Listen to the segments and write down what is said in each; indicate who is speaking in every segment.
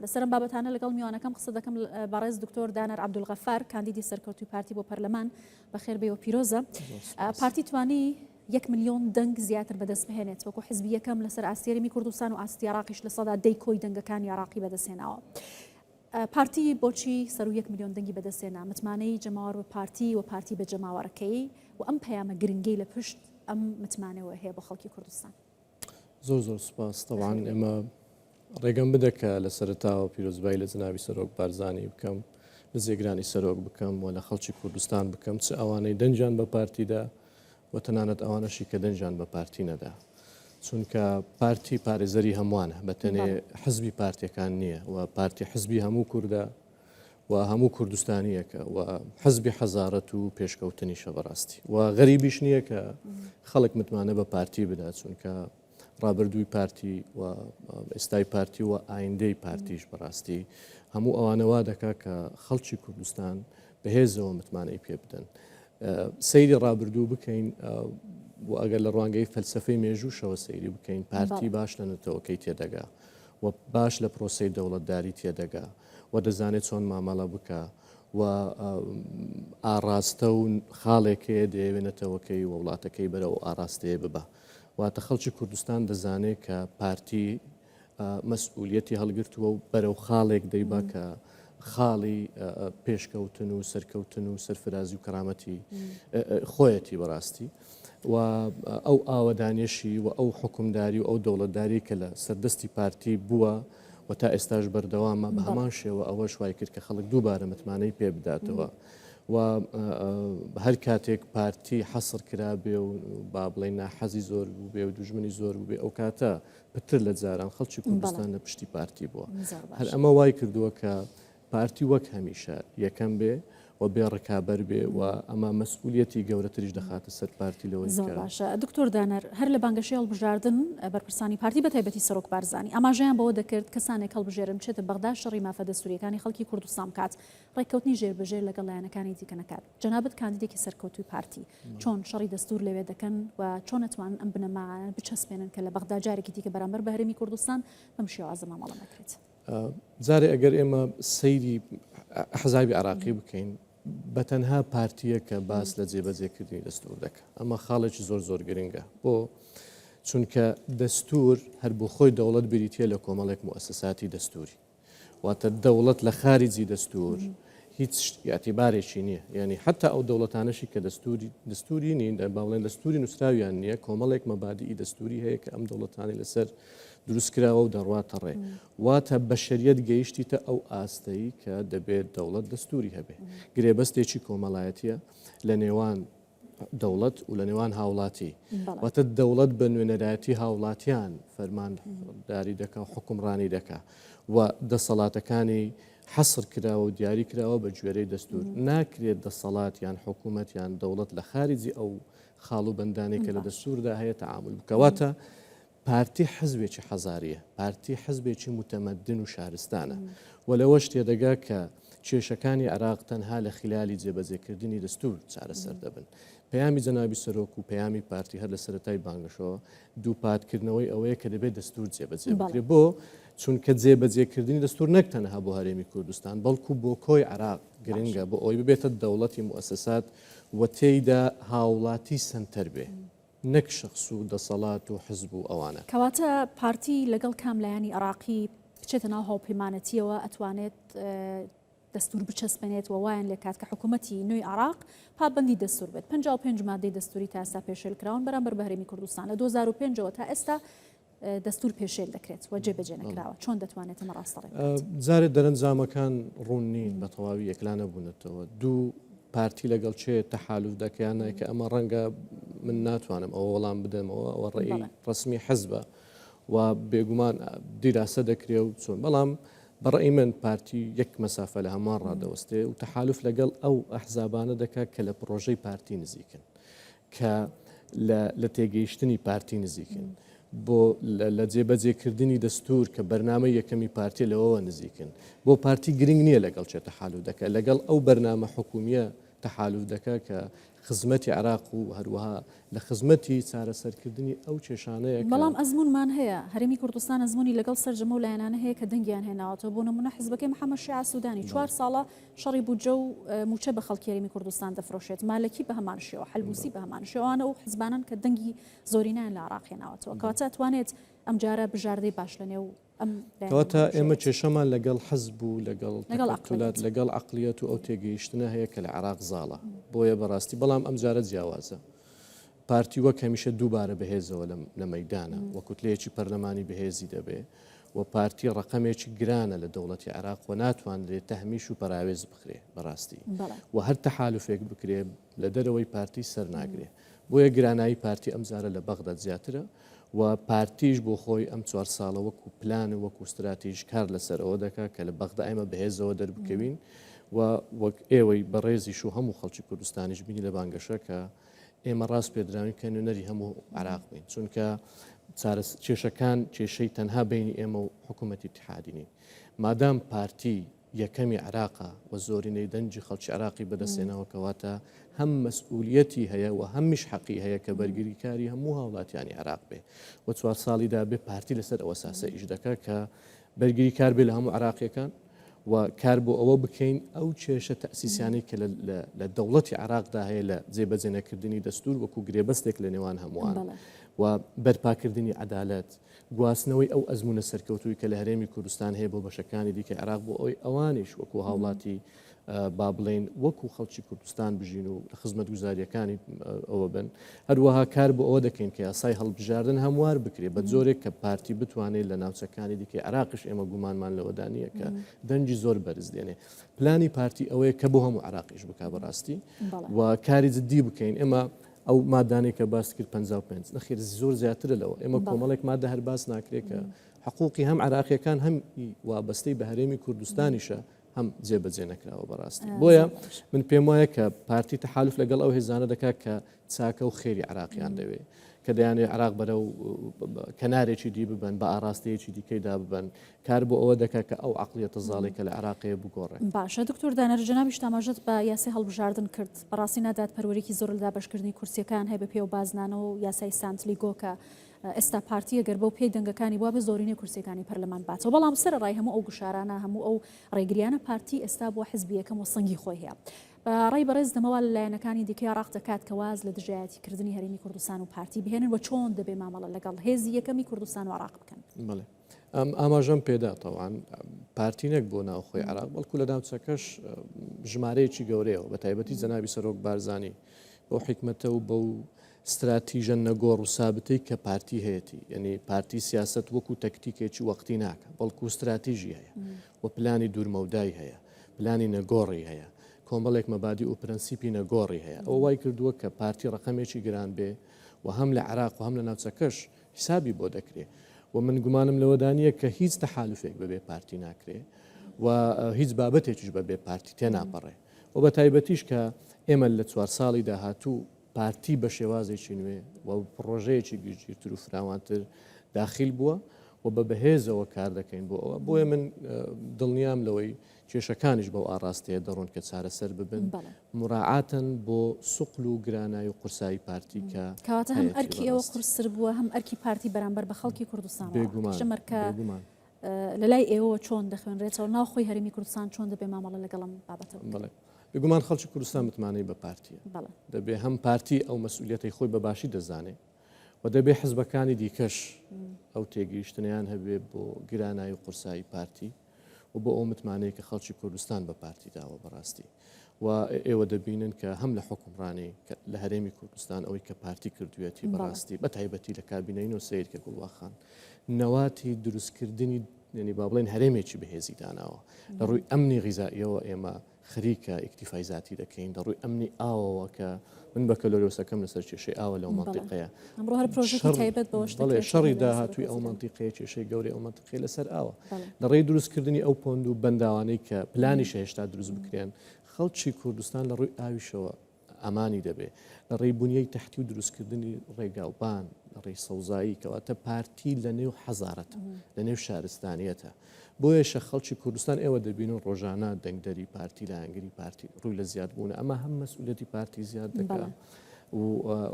Speaker 1: لەسەر ئەم بابەتانە لەگەڵ میوانەکەم قسە دەکەم بەڕێز دکتۆر دانەر عەبدولغەفار کاندیدی سەرکەوتووی پارتی بۆ پەرلەمان. بەخێر بێی و پیرۆزە. پارتی توانی یەک ملیۆن دەنگ زیاتر بەدەست بهێنێت وەکو حزبی یەکەم لەسەر ئاستی هەرێمی کوردستان و ئاستی عێراقیش 10% کۆی دەنگەکانی عێراقی بەدەستهێناوە. پارتی بۆچی سەرو یەک ملیۆن دەنگی بەدەستهێنا؟ متمانەی جەماوەر بە پارتی و پارتی بە جەماوەرەکەی و ئەم پەیامە گرنگەی لە پشت ئەم متمانەوە هەیە بۆ خەڵکی کوردستان.
Speaker 2: زۆر زۆر سوپاس. تەبعەن ئێمە ڕێگەم بدە کە لە سەرەتاوە پیرۆزبایی لە جەنابی سەرۆک بارزانی بکەم، لە جێگرانی سەرۆک بکەم و لە خەڵکی کوردستان بکەم، چ ئەوانەی دەنگیان بە پارتی دا و تەنانەت ئەوانەشی کە دەنگیان بە پارتی نەدا. چونکە پارتی پارێزەری هەمووانە، بە تەنێ حزبی پارتیەکان نییە و پارتی حزبی هەموو کوردە و هەموو کوردستانیەکە و حزبی حەزارەت و پێشکەوتنیشە بەڕاستی و غەریبیش نییە کە خەڵک متمانە بە پارتی بدات چونکە ڕابردووی پارتی و ئێستای پارتی و ئایندەی پارتیش بەڕاستی هەموو ئەوانە وا دەکا کە خەڵکی کوردستان بەهێزەوە متمانەی پێ بدەن. سەیری ڕابردوو بکەین و ئەگەر لە ڕوانگەی فەلسفەی مێژووشەوە سەیری بکەین پارتی باش لە نەتەوەکەی تێدەگا و باش لە پرۆسەی دەوڵەتداری تێدەگا و دەزانێت چۆن مامەڵە بکا و ئاڕاستە و خاڵێک هەیە دەیەوێت نەتەوەکەی و وڵاتەکەی بەرەو ئەو ئاڕاستەیە ببا. واتە خەڵکی کوردستان دەزانێت کە پارتی مەسئولیەتی هەڵگرتووە و بەرەو خاڵێک دەیبا کە خاڵی پێشکەوتن و سەرکەوتن و سەرفرازی و کەرامەتی خۆیەتی بەڕاستی و ئەو ئاوەدانیەشی و ئەو حکومداری و ئەو دەوڵەتداری کە لە سەردەستی پارتی بووە و تا ئێستاش بەردەوامە بە هەمان شێوە ئەوەش وای کرد کە خەڵک دووبارە متمانەی پێ بداتەوە. و هەر کاتێک پارتی حەسر کرابێ و با بڵێین ناحەزی زۆر بووبێ و دوژمنی زۆر بووبێ ئەو کاتە پتر لە جاران خەڵکی کوردستان لە پشتی پارتی بووە. هەر ئەمە وای کردووە کە پارتی وەک هەمیشە یەکەم بێ و بێ ڕکابەر بێ و ئەمە مەسئولیەتی گەورەتریش دەخاتە سەر پارتی لەوەی
Speaker 1: زۆر باشە دکتۆر دانەر هەر لە بانگەشەی هەڵبژاردن بەرپرسانی پارتی بە تایبەتی سەرۆک بارزانی ئاماژەیان بەوە دەکرد کەسانێک هەڵبژێرن بچێتە بەغدا شەڕی مافە دەستوریەکانی خەڵکی کوردستان بکات ڕێککەوتنی ژێر بەژێر لەگەڵ لایەنەکانی دیکە نەکات. جەنابت کاندیدێکی سەرکەوتووی پارتی، چۆن شەڕی دەستوور لەوێ دەکەن و چۆن ئەتوانن ئەم بنەمایانە بچەسپێنن کە لە بەغدا جارێکی دیکە بەرامبەر بە هەرێمی کوردستان بەم شێوازە مامەڵە نەکرێت؟
Speaker 2: جارێ ئەگەر ئێمە سەیری ئەحزابی عێراقی بکەین، بە تەنها پارتییە کە باس لە جێبەجێکردنی دەستوور دەکا. ئەمە خاڵێکی زۆر زۆر گرنگە. بۆ؟ چونکە دەستوور هەر بۆ خۆی دەوڵەت بریتییە لە کۆمەڵێک موئەسەساتی دەستووری. واتە دەوڵەت لە خاریجی دەستور هیچ ئیعتیبارێکی نییە یعنی حتا ئەو دەوڵەتانەشی کە دەستوری دەستوری نین با بڵێن دەستوری نووسراویان نییە کۆمەڵێک مەبادی دەستوری هەیە کە ئەم دەوڵەتانی لەسەر دروست کراوە و دەڕواتە ڕێ واتە بەشەریەت گەیشتیتە ئەو ئاستەی کە دەبێت دەوڵەت دەستوری هەبێ گرێبەستێکی کۆمەڵایەتیە لە نێوان دەوڵەت و لە نێوان هاوڵاتی واتە دەوڵەت بە نوێنەرایەتی هاوڵاتیان فەرمانداری دەکا و حکومڕانی دەکا و دەسەڵاتەکانی حەسر کراوە و دیاری کراوە بە گوێرەی دەستور ناکرێت دەسەڵات یان حکوومەت یان دەوڵەت لە خارجی ئەو خاڵ و بەندانێک کە لە دەستوردا هەیە تەعامول بکەواتە پارتی حزبێکی حەزارییە، پارتی حزبێکی موتەمەدن و شارستانە و لەوەش تێدەگا کە کێشەکانی عێراق تەنها لە خیلالی جێبەجێکردنی دەستوور چارەسەر دەبن. پەیامی جەنابی سەرۆک و پەیامی پارتی هەر لە سەرەتای بانگەشەوە دووپاتکردنەوەی ئەوەیە کە دەبێت دەستوور جێبەجێ بکرێت. بۆ؟ چونکە جێبەجێکردنی دەستوور نەک تەنها بۆ هەرێمی کوردستان، بەڵکو بۆ کۆی عێراق گرنگە بۆ ئەوەی ببێتە دەوڵەتی موئەسەسات و تێیدا هاوڵاتی سەنتەر بێ. نەک شەخس و دەسەڵات و حزب و ئەوانە.
Speaker 1: کەواتە پارتی لەگەڵ کام لایەنی عێراقی بچێتە ناو هاوپەیمانەتیەوە ئەتوانێت دەستور بچەسپێنێت و وایان لێکات کە حکوومەتی نوێی عێراق پابەندی دەستور بێت 55 مادەی دەستوری تا ئێستا پێشێل کراون بەرامبەر بە هەرێمی کوردستان لە 2005ەوە تا ئێستا دەستور پێشێل دەکرێت و جێبەجێ نەکراوە چۆن دەتوانێت ئەمە ڕاستەڕێ بکات؟
Speaker 2: جارێ دەرەنجامەکان ڕوون نین بە تەواوی یەکلا نەبوونەتەوە دوو پارتی لەگەڵ چێ تەحالف دەکەیان نایکە ئەمە ڕەنگە من ناتوانم ئەوە وەڵام بدەمەوە ئەوە ڕێی ڕسمی حزبە و بێگومان دیراسە دەکرێ و چۆن بەڵام بەڕێی من پارتی یەک مەسافە لە هەمووان ڕادەوەستێ و تەحالف لەگەڵ ئەو ئەحزابانە دەکات کە لە پرۆژەی پارتی نزیکن کە لە تێگەیشتنی پارتی نزیکن، بۆ لە جێبەجێکردنی دەستوور کە بەرنامەی یەکەمی پارتیە لەوەوە نزیکن. بۆ پارتی گرنگ نییە لەگەڵ چێ تەحالوف دەکات، لەگەڵ ئەو بەرنامە حکومییە تەحالوف دەکا کە خزمەتی عێراق و هەروەها لە خزمەتی چارەسەرکردنی ئەو کێشانەیە کە.
Speaker 1: بەڵام ئەزموونمان هەیە، هەرێمی کوردستان ئەزموونی لەگەڵ سەرجەم ئەو لایەنانە هەیە کە دەنگیان هێناوەتەوە، بۆ نموونە حزبەکەی محەمەد شیاع سوودانی چوار ساڵە شەڕی بودجە و مووچە بە خەڵکی هەرێمی کوردستان دەفرۆشێت، مالکی بە هەمان شێوە، حەلبووسی بە هەمان شێوە، ئەوانە ئەو حزبانەن کە دەنگی زۆرینەیان لە عێراق هێناوەتەوە، کەواتە ئەتوانێت ئەمجارە بژاردەی باش لەنێو ئەم لایەنانە
Speaker 2: کەواتە ئێمە
Speaker 1: هەڵبژێرێت.
Speaker 2: کێشەمان لەگەڵ حزب و لەگەڵ
Speaker 1: لەگەڵ
Speaker 2: تەکەتولات
Speaker 1: عەقڵیەت.
Speaker 2: لەگەڵ عەقڵیەت و ئەو تێگەیشتنە هەیە کە لە عێراق زاڵە، بۆیە بەڕاستی بەڵام ئەمجارە جیاوازە. پارتی وەک هەمیشە دووبارە بەهێزەوە لە مەیدانە و کوتلەیەکی پەرلەمانی بەهێزی دەبێ و پارتی ڕەقەمێکی گرانە لە دەوڵەتی عێراق و ناتوانرێ تەهمیش و پەراوێز بخرێ بەڕاستی و هەر تەحالفێک بکرێ لە دەرەوەی پارتی سەر ناگرێ بۆیە گرانایی پارتی ئەمجارە لە بەغدا زیاترە و پارتیش بۆ خۆی ئەم چوار ساڵە وەکو پلان و وەکو ستراتیژ کار لەسەر ئەوە دەکا کە لە بەغدا ئێمە بەهێزەوە دەربکەوین و وەک ئێوەی بەڕێزیش و هەموو خەڵکی کوردستانیش بینی لە بانگەشە کە ئێمە ڕاست پێدراوین کە نوێنەری هەموو عراق بین چونکە کێشەکان کێشەی تەنها بینی ئێمە و حکوومەتی اتحادی نین مادام پارتی یەکەمی عراقە و زۆرینەی دەنگی خەڵکی عراقی بەدەستێنەوە کەواتە هەم مەسئولیەتی هەیە و هەمیش حەقی هەیە کە بەرگریکاری هەموو هاوڵاتیانی عراق بێ و چوار ساڵیدا بێ پارتی لەسەر ئەوە ساسە ئیش دەکا کە بەرگری کار بێ لە هەموو عراقیەکان و کار بۆ ئەوە بکەین ئەو کێشە تەسیسیانەی کە لە دەوڵەتی عراقدا هەیە لە جێبەجێنەکردنی دەستور وەکو گرێبەستێک لە نێوان هەمووان و بەرپاکردنی عەدالەت گواستنەوەی ئەو ئەزمونە سەرکەوتووی کە لە هەرێمی کوردستان هەیە بۆ بەشەکانی دیکە عێراق بۆ ئەوەی ئەوانیش وەکو هاوڵاتی با بڵێین وەکو خەڵکی کوردستان بژین و لە خزمەتگوزارییەکانی ئەوە بن. هەروەها کار بۆ ئەوە دەکەین کە یاسای هەڵبژاردن هەموار بکرێت بە جۆرێک کە پارتی بتوانێت لە ناوچەکانی دیکەی عێراقیش ئێمە گومانمان لەوەدا نییە کە دەنگی زۆر بەرز دێنێ. پلانی پارتی ئەوەیە کە بۆ هەموو عێراقیش بکا بەڕاستی و کاری جدی بکەین. ئێمە ئەو مادانەی کە باست کرد 55 نەخێر زۆر زیاترە لەوە. ئێمە کۆمەڵێک مادە هەر باس ناکرێت کە حقوقی هەم عێراقیەکان هەم وابەستەی بە هەرێمی کوردستانیشە هەم جێبەجێ نەکراوە بەڕاستی بۆیە من پێم وایە کە پارتی تەحالف لەگەڵ ئەو هێزانە دەکات کە چاکە و خێری عراقیان دەوێ کە دەیانێ عراق بەرە و کەنارێکی دی ببن بە ئاراستەیەکی دیکەیدا ببن کار بۆ ئەوە دەکات کە ئەو عقلیەتە زاڵێک کە لە عراقەیە بگۆڕێ
Speaker 1: باشە دکتۆر دانەر جەنابیشت ئاماژەت بە یاسای هەڵبژاردن کرد بەڕاستی نادادپەروەریی زۆر لە دابەشکردنی کورسیەکان هەیە بە پێ و بازنانەوە و یاسای سانتلیگۆ کە ئێستا پارتی ئەگەر بەو پێی دەنگەکانی بوابێ زۆرینەی کورسیەکانی پەرلەمان باتەوە، بەڵام سەرەڕای هەموو ئەو گوشارانە، هەموو ئەو ڕێگریانە پارتی ئێستا بووە حزبی یەکەم و سەنگی خۆی هەیە. بە ڕای بەڕێز دەمە وا لە لایەنەکانی دیکەی عێراق دەکات کە واز لە دژایەتی کردنی هەرێمی کوردستان و پارتی بهێنن و چۆن دەبێ مامەڵە لەگەڵ هێزی یەکەمی کوردستان و عێراق بکەن؟
Speaker 2: بەڵێ ئەم ئاماژەم پێدا تەوان پارتی نەک بۆ ناوخۆی عێراق بەڵکو لە ناوچەکەش ژمارەیەکی گەورەیەوە بە تایبەتی جەنابی سەرۆک بارزانی بەو حیکمەتە و بەو ستراتیژە نەگۆڕ و سابتەی کە پارتی هەیەتی، یەنی پارتی سیاسەت وەکو تەکتیکێکی وەقتی ناکا، بەڵکو ستراتیژی هەیە و پلانی دوورمەودای هەیە، پلانی نەگۆڕی هەیە، کۆمەڵێک مەبادی و پرەنسیپی نەگۆڕی هەیە، ئەوە وای کردووە کە پارتی ڕەقەمێکی گران بێ و هەم لە عێراق و هەم لە ناوچەکەش حیسابی بۆ دەکرێ و من گومانم لەوەدا نییە کە هیچ تەحالوفێک بەبێ پارتی ناکرێ و هیچ بابەتێکیش بەبێ پارتی تێناپەڕێ و بە تایبەتیش کە ئێمە لە چوار ساڵی داهاتوو پارتی بە شێوازێکی نوێ و پڕۆژەیەکی گشتگیرتر و فراوانتر داخیل بووە و بە بەهێزەوە کار دەکەین بۆ ئەوە بۆیە من دڵنیام لەوەی کێشەکانیش بەو ئاڕاستەیە دەڕۆن کە چارەسەر ببن مراعاتن بۆ سوقل و گرانایی و قورسایی پارتی کە
Speaker 1: کەواتە هەم ئەرکی ئێوە قورستر بووە هەم ئەرکی پارتی بەرامبەر بە خەڵکی کوردستان
Speaker 2: بێگومان
Speaker 1: بێگومان لەلای ئێوەوە چۆن دەخوێنرێتەوە ناوخۆی هەرێمی کوردستان چۆن دەبێ مامەڵە لەگەڵ ئەم بابەتە بکات؟
Speaker 2: بێگومان خەڵکی کوردستان متمانەی بە پارتیە. دەبێ هەم پارتی ئەو مەسئولیەتەی خۆی بە باشی دەزانێ و دەبێ حزبەکانی دیکەش ئەو تێگەیشتنیان هەبێ بۆ گرانایی و قورسایی پارتی و بۆ ئەو متمانەیە کە خەڵکی کوردستان بە پارتی داوە بەڕاستی و ئێوە دەبینن کە هەم لە حکومڕانی لە هەرێمی کوردستان ئەوەی کە پارتی کردوێتی بەڕاستی بە تایبەتی لە کابینەی نۆ سیر کە گوڵواخان نەواتی دروستکردنی یعنی با بڵێن هەرێمێکی بەهێزی داناوە لە ڕووی ئەمنی غیزائیەوە ئێمە خەریکە ئیکتیفای زاتی دەکەین لە ڕووی ئەمنی ئاوەوە کە من بەکەلۆریۆسەکەم لەسەر کێشەی ئاوە لەو مەنتیقەیە
Speaker 1: ئەمڕۆ هەر پرۆژەی تایبەت بەوەش
Speaker 2: بەڵێ شەڕی داهاتووی ئەو مەنتیقەیە کێشەی گەورەی ئەو مەنتیقەیە لەسەر ئاوە لە ڕێی دروستکردنی ئەو پۆند و بەنداوانەی کە پلانیشە هێشتا دروست بکرێن خەڵکی کوردستان لە ڕووی ئاویشەوە. ئامانی دەبێ لە ڕێی بنیەی تەحتی و دروستکردنی ڕێگاوبان لە ڕێی سەوزایی کەواتە پارتی لە نێو حەزارەتە لە نێو شارستانیەتە بۆیەشە خەڵکی کوردستان ئێوە دەبینن ڕۆژانە دەنگدەری پارتی لایەنگری پارتی ڕووی لە زیاد بوونە ئەمە هەم مەسئولەتی پارتی زیاد دەکا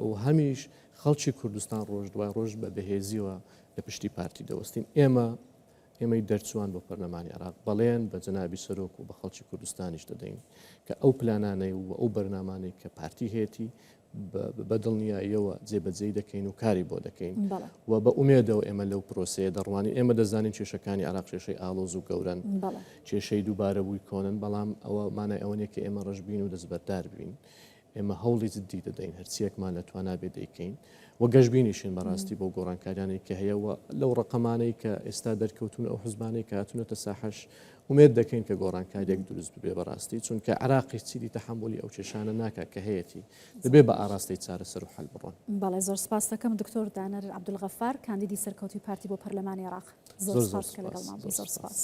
Speaker 2: و هەمیش خەڵکی کوردستان ڕۆژ دوای ڕۆژ بە بەهێزیەوە لە پشتی پارتی دەوەستین ئێمە ئێمەی دەرچووان بۆ پەرلەمانی عێراق بەڵێن بە جەنابی سەرۆک و بە خەڵکی کوردستانیش دەدەین کە ئەو پلانانەی و ئەو بەرنامانەی کە پارتی هەیەتی بە دڵنیاییەوە جێبەجێی دەکەین و کاری بۆ دەکەین و بە ئومێدەوە ئێمە لەو پرۆسەیە دەڕوانین ئێمە دەزانین کێشەکانی عێراق کێشەی ئاڵۆز و گەورەن کێشەی دووبارەبووی کۆنن بەڵام ئەوە مانای ئەوە نییە کە ئێمە ڕەشبین و دەستبەردار بین. ئێمە هەوڵی جددی دەدەین هەرچیەکمان لە توانا بێ دەیکەین و گەشببینیشین بەڕاستی بۆ گۆڕانکاریانەی کە هەیە و لەو ڕقەمانەی کە ئێستا دەرکەوتون ئەو حزبانەی کە هاتوونەتە ساحەش ئومێد دەکەین کە گۆڕانکاریەک دروست ببێ بەڕاستی چونکە عراقی چیدی تەحملی ئەو کێشانە ناکات کە هەیەی دەبێ بە ئاراستەی چارەسەر و حل بڕۆن.
Speaker 1: بەڵێ زۆر سپاس دەکەم دکتۆر دانەر عەبدولغەفار کاندیدی سەرکەوتوی پارتی بۆ پەرلەمانی عێراق زۆر سپاس کە لەگەڵمان بووی زۆر سپاس.